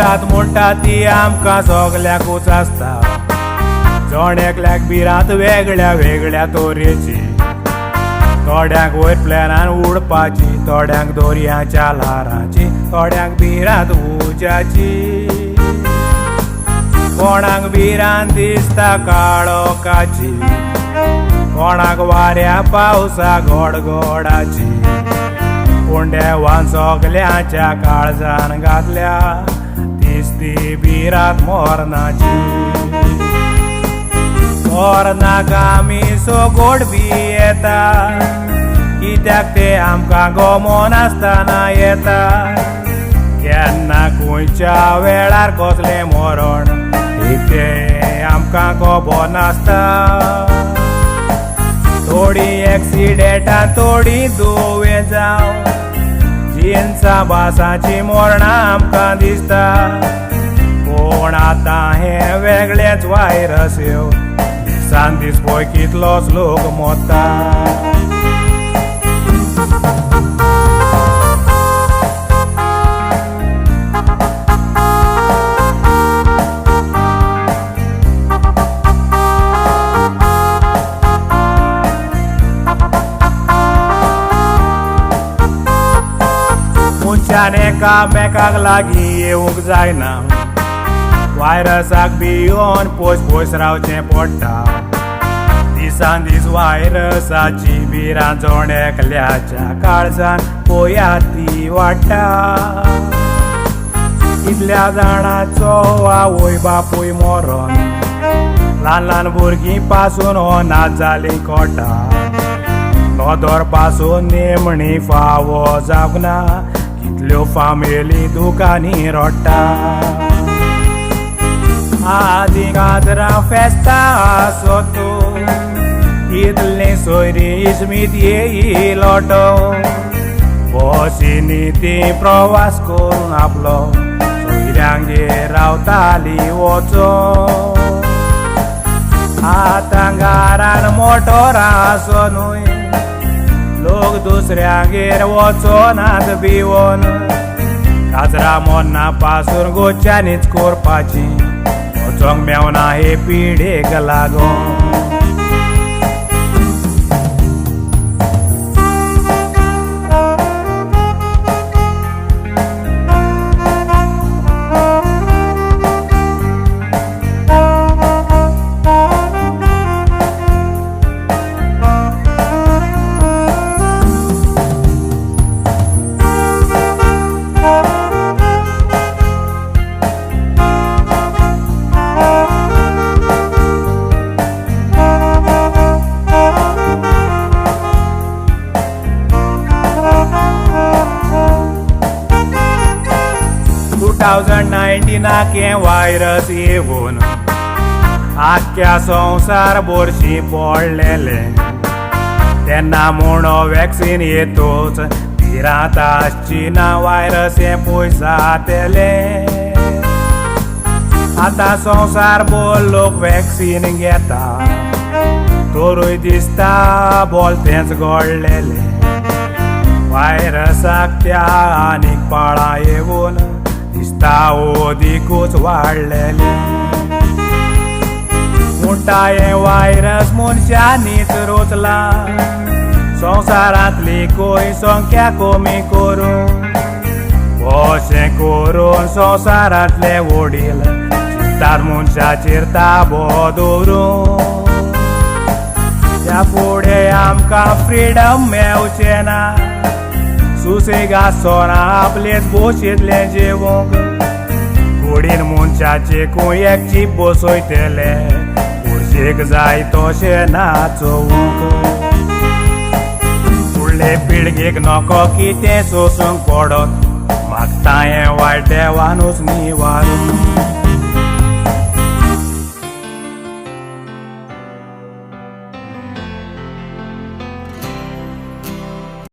भिरांत म्हणटा ती आमकां सगल्यांकूच आसता. जण एकल्याक भिरांत वेगळ्या वेगळ्या तरेची. थोड्यांक वयर प्लेनान उडपाची, थोड्यांक दर्याच्या ल्हारांची, थोड्यांक भिरांत उज्याची. कोणाक भिरांत दिसता काळोखाची, कोणाक वाऱ्या पावसा गडगडाची. पूण देवान सगल्यांच्या काळजान घातल्या तीच ती भिरांत मरणाची. मरणाक आमी सगोड बी येता, कित्याक ते आमकां गमोन आसतना येता. केन्ना खंयच्या वेळार कसलें मरण तें आमकां खबर नासता. थोडी एक्सिडेंटां, थोडी दुयें जावं, जिन्सां भासांची मरणां आमकां दिसता. पूण आतां हें वेगळेंच व्हायरस येवन दिसान दीस पळय कितलोच लोक मरता. मनशान एकामेकाक लागीं येवंक जायना, व्हायरसाक भियोन पयस पयस रावचें पडटा. दिसान दीस व्हायरसाची भिरांत जण एकल्याच्या काळजान पळयात ती वाडटा. कितल्या जाणांचो आवय बापूय मरोन ल्हान ल्हान भुरगीं पासून अनाथ जालीं कोटा. नदर पासून निमणी फावो जावंक ना, कितल्यो फामिली दुकांनी रडटा. आदीं काजरां फेस्तां आसत, कितलीं सोयरीं इस्मीत येयी लोटो. बसींनी तीं प्रवास करून आपलो सोयऱ्यांगेर रावतालीं वचोन. आतां घरान मोटोरां आसोनूय लोक दुसऱ्यांगेर वचोनात भिवोन. काजरां मरणां पासून गोच्यानीच करपाची, वचोंक मेवना हे पिडेक लागोन. हें व्हायरस येवन आख्ख्या संवसार बोरशी पडलेलें. तेन्ना म्हणो वॅक्सीन येतोच भिरांत आसची ना, व्हायरस हें पयस जातलें. आतां संवसार भर लोक वॅक्सीन घेता, तरूय दिसता बोल तेंच घडलेलें. व्हायरसाक त्या आनीक पाळां येवन दिसता अदिकूच वाडलेलें. म्हणटा हें व्हायरस मनशांनीच रोचलां, संवसारांतली कोय संख्या कमी करून. अशें करून संवसारांतले वडील चिंतात मनशाचेर ताबो दवरून. त्या फुडें आमकां फ्रिडम मेवचें ना, सुसेग आसचोना आपलेच भोशेंतलें जेवंक. कुडीन मनशाचे खंय एक चीप बसयतले, कुर्शेक जाय तशें नाचोवंक. फुडले पिळगेक नको कितें सोसूंक पडत, मागता हें वायट देवानूच निवारून.